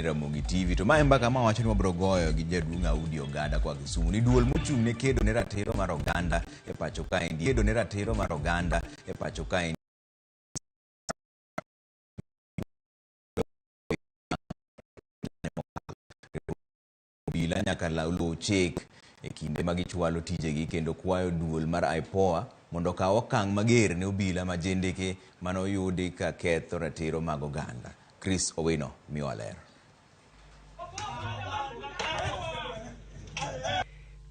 Ramogi TV. To mae mbaka ma wacho ni wabiro goyo gi jaduong' Audi Ogada kwa Kisumu. Ni duol mochung' ne kedo ne ratiro mar oganda e pacho kaendi. Kedo ne ratiro mar oganda e pacho kaendi. Obila nyaka luw chik e kinde ma gichwalo tijegi kendo kwayo duol mar IPOA mondo okaw okang' mager ne obila ma jendeke mane oyudi ka ketho ratiro mag oganda. Chris Owino miyowa ler.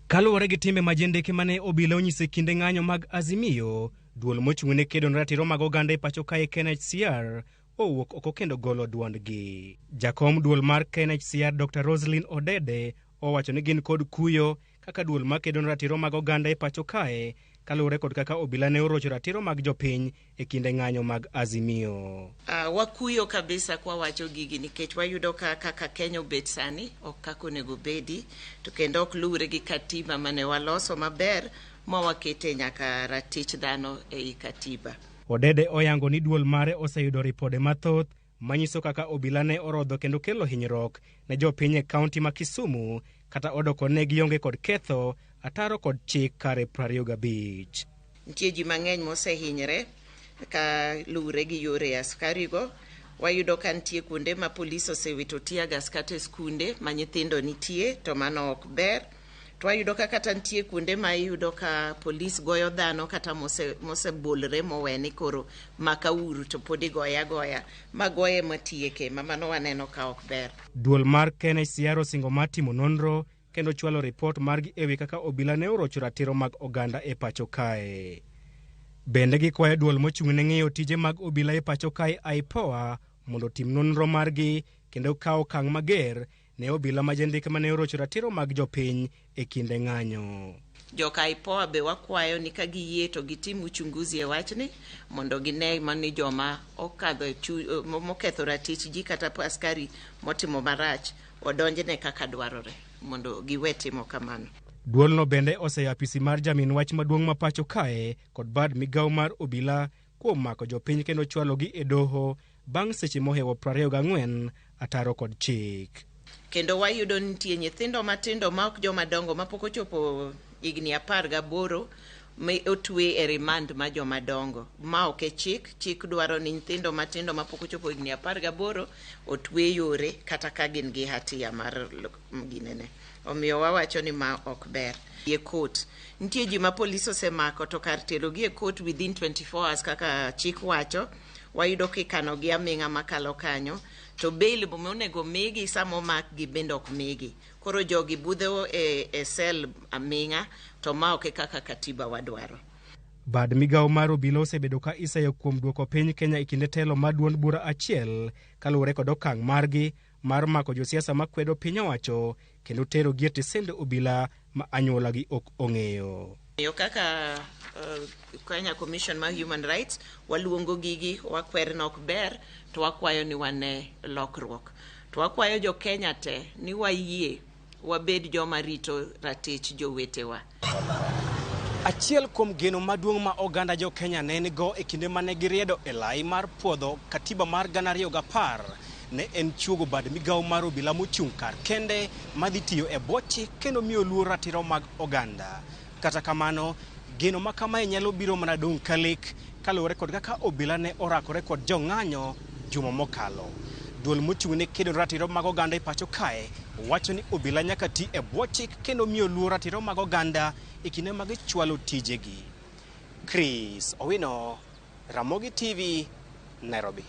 Kaluwore gi timbe ma jendeke mane obila onyiso e kinde ng'anyo mag Azimio, duol mochung' ne kedo ne ratiro mag oganda e pacho kae KNHCR owuok oko kendo golo duondgi. Jakom duol mar KNHCR Dr. Roselyn Odede owacho ni gin kod kuyo kaka duol makedo ne ratiro mag oganda e pacho kae kaluwore kod kaka obila ne orocho ratiro mag jopiny e kinde ng'anyo mag Azimio. Wakuyo kabisa kwa wacho gigi nikech wayudo ka kaka Kenya obet sani ok kaka onego obedi to kendo ok luwre gi katiba mane waloso maber ma wakete nyaka ratich dhano ei katiba. Odede oyango ni duol mare oseyudo ripode mathoth manyiso kaka obila ne orodho kendo kelo hinyruok ne jopiny e kaunti ma Kisumu kata odoko ne gionge kod ketho ataro kod chik kare 25. Nitie ji mang'eny mosehinyre ka luwre gi yore askarigo. Wayudo ka nitie kuonde ma polis osewito tear gas kata e skunde ma nyithindo nitie to mano ok ber. To wayudo ka kata nitie kuonde ma iyudo ka polis goyo dhano kata mosebolre mowe ni koro maka uru to pod igoye agoya ma goye matieke ma mano waneno ka ok ber. Duol mar KNHCR osingo mar timo nonro kendo chwalo ripot margi ewi kaka obila ne orocho ratiro mag oganda e pacho kae. Bende gikwayo duol mochung' ne ng'iyo tije mag obila e pacho kae IPOA mondo otim nonro margi kendo kawo okang' mager ne obila ma jendeke mane orocho ratiro mag jopiny e kinde ng'anyo. Joka IPOA be wakwayo ni ka giyie to gitim uchunguzi e wachni mondo gine mani joma okadho moketho ratich ji kata askari motimo marach odonjne kaka dwarore mondo giwe timo kamano. Duolno bende oseyo apisi mar jamin wach maduong' ma pacho kae kod bad migawo mar obila kuom mako jopiny kendo chwalogi e doho bang' seche mohewo 24 ataro kod chik. Kendo wayudo nitie nyithindo matindo ma ok joma dongo mapok ochopo higni 18 ma otwe e remand ma joma dongo. Ma ok e chik, chik dwaro ni nyithindo matindo mapok ochopo higni 18 otwe yore kata ka gin gi hatia mar ginene. Omiyo wawacho ni ma ok ber. E court. Nitie ji ma polis osemako to kar terogi e court within 24 hours kaka chik wacho, wayudo kikanogi aming'a makalo kanyo to bail monego migi sama omakgi bende ok migi. Koro jogi budho e sel aming'a to ma ok e kaka katiba wadwaro. Bad migawo mar obila osebedo ka iseyo kuom duoko piny Kenya e kinde telo mar duond bura achiel kaluwore kod okang' margi mar mako josiasa makwedo piny owacho kendo tero gi e tesend obila ma anyuolagi ok ong'eyo. Yo kaka Kenya Commission mar Human Rights waluongo gigi wakwer ni ok ber to wakwayo ni wane lokruok. To wakwayo jo Kenya te ni wayie wabed joma rito ratich jowetewa. Achiel kuom geno maduong' ma oganda jo Kenya ne nigo e kinde mane giriedo e lai mar puodho katiba mar 2010 ne en chuogo bad migawo mar obila mochung' kar kende madhi tiyo e bwo chik kendo miyo luor ratiro mag oganda. Kata kamano, geno ma kamae nyalo biro mana dong' ka lek kaluwore kod kaka obila ne orakore kod jong'anyo juma mokalo. Duol mochung' ne kedo ratiro mag oganda e pacho kae wacho ni obila nyaka ti e bwo chik kendo miyo luor ratiro mag oganda e kinde ma gichwalo tijegi. Chris Owino, Ramogi TV, Nairobi.